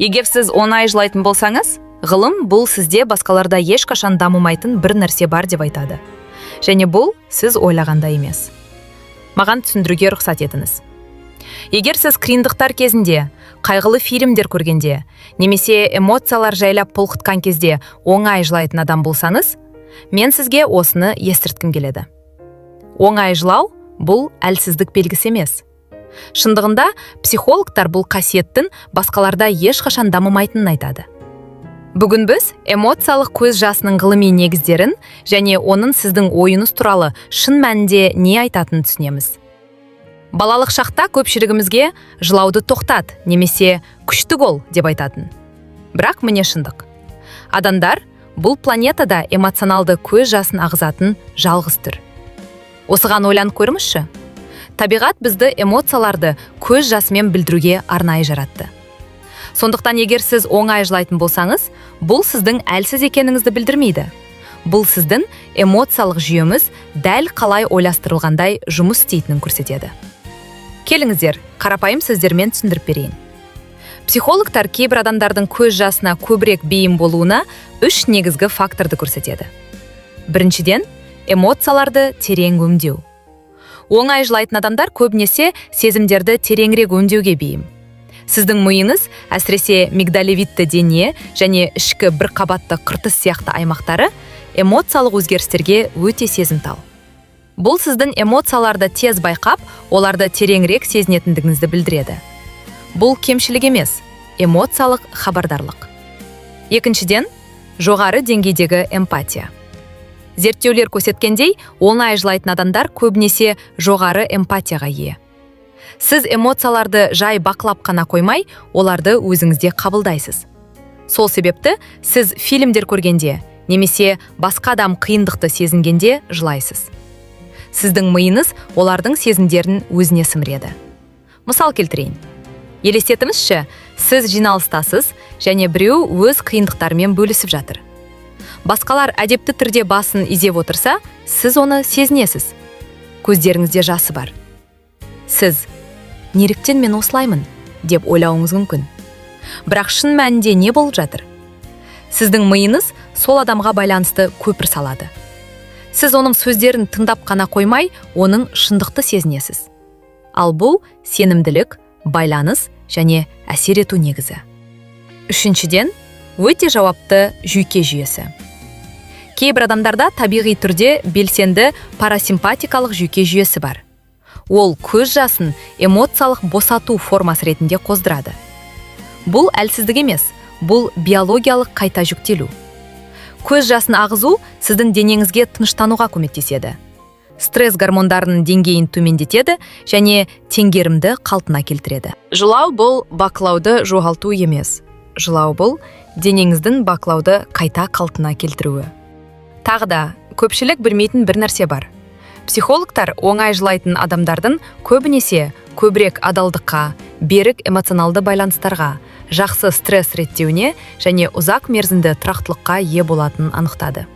Егер сіз оңай жылайтын болсаңыз, ғылым бұл сізде басқаларда ешқашан дамымайтын бір нәрсе бар деп айтады. Және бұл сіз ойлағандай емес. Маған түсіндіруге рұқсат етіңіз. Егер сіз қиындықтар кезінде, қайғылы фильмдер көргенде немесе эмоциялар жайлап толқытқан кезде оңай жылайтын адам болсаңыз, мен сізге осыны естірткім келеді: оңай жылау бұл әлсіздік белгісі емес. Шындығында, психологтар бұл қасиеттің басқаларда ешқашан дамымайтынын айтады. Бүгін біз эмоциялық көз жасының ғылыми негіздерін және оның сіздің ойыңыз туралы шын мәнінде не айтатынын түсінеміз. Балалық шақта көпшілігімізге «Жылауды тоқтат» немесе «Күшті бол» деп айтатын. Бірақ міне шындық: адамдар бұл планетада эмоционалды көз жасын ағызатын жалғыз түр. Осыған ойланып көріңізші: табиғат бізді эмоцияларды көз жасымен білдіруге арнайы жаратты. Сондықтан егер сіз оңай жылайтын болсаңыз, бұл сіздің әлсіз екеніңізді білдірмейді. Бұл сіздің эмоциялық жүйеміз дәл қалай ойластырылғандай жұмыс істейтінін көрсетеді. Келіңіздер, қарапайым сөздермен түсіндіріп берейін. Психологтар кейбір адамдардың көз жасына көбірек бейім болуына үш негізгі факторды көрсетеді. Біріншіден, эмоцияларды терең өңдеу. Оңай жылайтын адамдар көбінесе сезімдерді тереңірек өңдеуге бейім. Сіздің миыңыз, әсіресе мигдалевидті дене және ішкі бір қабатты қыртыс сияқты аймақтары, эмоциялық өзгерістерге өте сезімтал. Бұл сіздің эмоцияларды тез байқап, оларды тереңірек сезінетіндігіңізді білдіреді. Бұл кемшілік емес, эмоциялық хабардарлық. Екіншіден, жоғары деңгейдегі эмпатия. Зерттеулер көрсеткендей, оңай жылайтын адамдар көбінесе жоғары эмпатияға ие. Сіз эмоцияларды жай бақылап қана қоймай, оларды өзіңізде қабылдайсыз. Сол себепті сіз фильмдер көргенде немесе басқа адам қиындықты сезінгенде жылайсыз. Сіздің миыңыз олардың сезімдерін өзіне сіміреді. Мысал келтірейін. Елестетіңізші, сіз жиналыстасыз және біреу өз қиындықтарымен бөлісіп жатыр. Басқалар әдепті түрде басын изеп отырса, сіз оны сезінесіз: көздеріңізде жасы бар. Сіз «Неліктен мен осылаймын?» деп ойлауыңыз мүмкін. Бірақ шын мәнінде не болып жатыр? Сіздің миыңыз сол адамға байланысты көпір салады. Сіз оның сөздерін тыңдап қана қоймай, оның шындықты сезінесіз. Ал бұл сенімділік, байланыс және әсер ету негізі. Үшіншіден, өте жауапты жүйке жүйесі. Кейбір адамдарда табиғи түрде белсенді парасимпатикалық жүйке жүйесі бар. Ол көз жасын эмоциялық босату формасы ретінде қоздырады. Бұл әлсіздік емес, бұл биологиялық қайта жүктелу. Көз жасын ағызу сіздің денеңізге тыныштануға көмектеседі, стресс гормондарының деңгейін төмендетеді және теңгерімді қалпына келтіреді. Жылау бұл бақылауды жоғалту емес. Жылау бұл денеңіздің бақылауды қайта қалпына келтіруі. Тағы да көпшілік білмейтін бір нәрсе бар: психологтар оңай жылайтын адамдардың көбінесе көбірек адалдыққа, берік эмоционалды байланыстарға, жақсы стресс реттеуіне және ұзақ мерзімді тұрақтылыққа ие болатынын анықтады.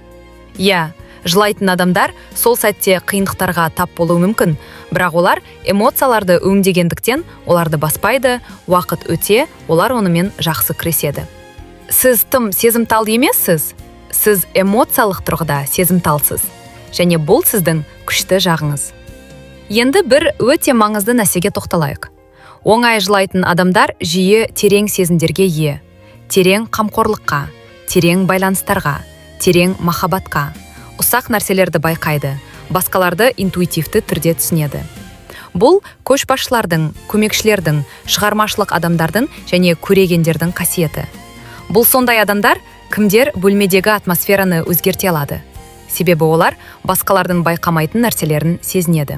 Иә, жылайтын адамдар сол сәтте қиындықтарға тап болуы мүмкін, бірақ олар эмоцияларды өңдегендіктен, оларды баспайды. Уақыт өте олар онымен жақсы күреседі. Сіз тым сезімтал емессіз, сіз эмоциялық тұрғыда сезімталсыз және бұл сіздің күшті жағыңыз. Енді бір өте маңызды нәрсеге тоқталайық. Оңай жылайтын адамдар жиі терең сезімдерге ие: терең қамқорлыққа, терең байланыстарға, терең махаббатқа. Ұсақ нәрселерді байқайды, басқаларды интуитивті түрде түсінеді. Бұл көшбасшылардың, көмекшілердің, шығармашылық адамдардың және көрегендердің қасиеті. Бұл сондай адамдар, кімдер бөлмедегі атмосфераны өзгерте алады, себебі олар басқалардың байқамайтын нәрселерін сезінеді.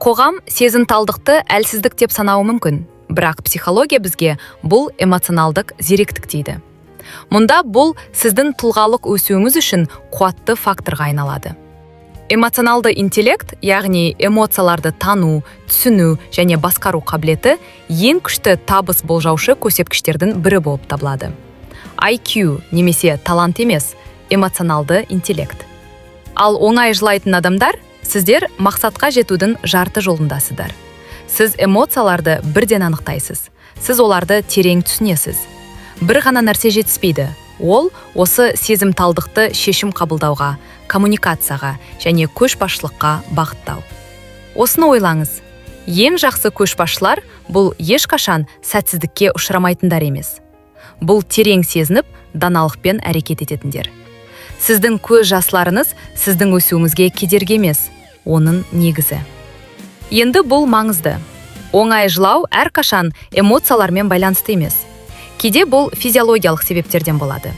Қоғам сезімталдықты әлсіздік деп санауы мүмкін, бірақ психология бізге бұл эмоционалдық зеректік дейді. Мұнда бұл сіздің тұлғалық өсуіңіз үшін қуатты факторға айналады. Эмоционалды интеллект, яғни эмоцияларды тану, түсіну және басқару қабілеті, ең күшті табыс болжаушы көрсеткіштердің бірі болып табылады. IQ немесе талант емес, эмоционалды интеллект. Ал оңай жылайтын адамдар, сіздер мақсатқа жетудің жарты жолындасыздар. Сіз эмоцияларды бірден анықтайсыз, сіз оларды терең түсінесіз. Бір ғана нәрсе жетіспейді. Ол осы сезімталдықты шешім қабылдауға, коммуникацияға және көшбасшылыққа бағыттау. Осыны ойлаңыз. Ең жақсы көшбасшылар бұл ешқашан сәтсіздікке ұшырамайтындар емес. Бұл терең сезініп, даналықпен әрекет ететіндер. Сіздің көз жастарыңыз сіздің өсуіңізге кедергі емес, оның негізі. Енді бұл маңызды. Оңай жылау әрқашан эмоциялармен байланысты емес. Кейде бұл физиологиялық себептерден болады: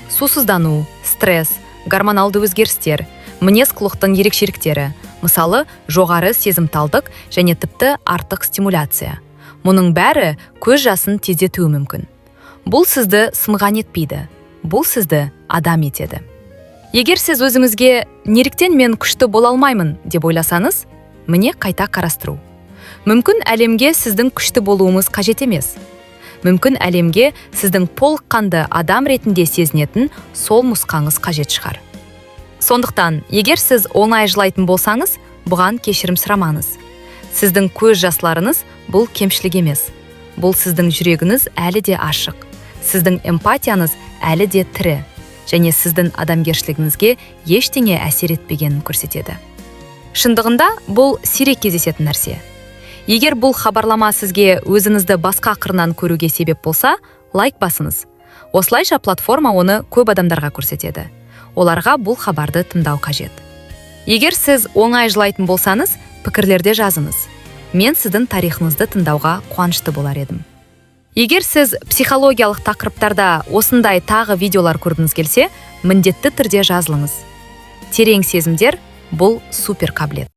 сусыздану, стресс, гормоналды өзгерістер, мінез құлықтың ерекшеліктері, мысалы, жоғары сезімталдық және тіпті артық стимуляция. Мұның бәрі көз жасын тездетуі мүмкін. Бұл сізді сынған етпейді, бұл сізді адам етеді. Егер сіз өзіңізге «Неліктен мен күшті бола алмаймын?» деп ойласаңыз, міне, қайта қарастыру. Мүмкін, әлемге сіздің күшті болуыңыз қажет емес. Мүмкін, әлемге сіздің толыққанды адам ретінде сезінетін сол нұсқаңыз қажет шығар. Сондықтан егер сіз оңай жылайтын болсаңыз, бұған кешірім сұрамаңыз. Сіздің көз жастарыңыз бұл кемшілік емес. Бұл сіздің жүрегіңіз әлі де ашық, сіздің эмпатияңыз әлі де тірі және сіздің адамгершілігіңізге ештеңе әсер етпегенін көрсетеді. Шындығында, бұл сирек кездесетін нәрсе. Егер бұл хабарлама сізге өзіңізді басқа қырынан көруге себеп болса, лайк басыңыз. Осылайша платформа оны көп адамдарға көрсетеді. Оларға бұл хабарды тыңдау қажет. Егер сіз оңай жылайтын болсаңыз, пікірлерде жазыңыз. Мен сіздің тарихыңызды тыңдауға қуанышты болар едім. Егер сіз психологиялық тақырыптарда осындай тағы видеолар көргіңіз келсе, міндетті түрде жазылыңыз. Терең сезімдер бұл супер қабілет.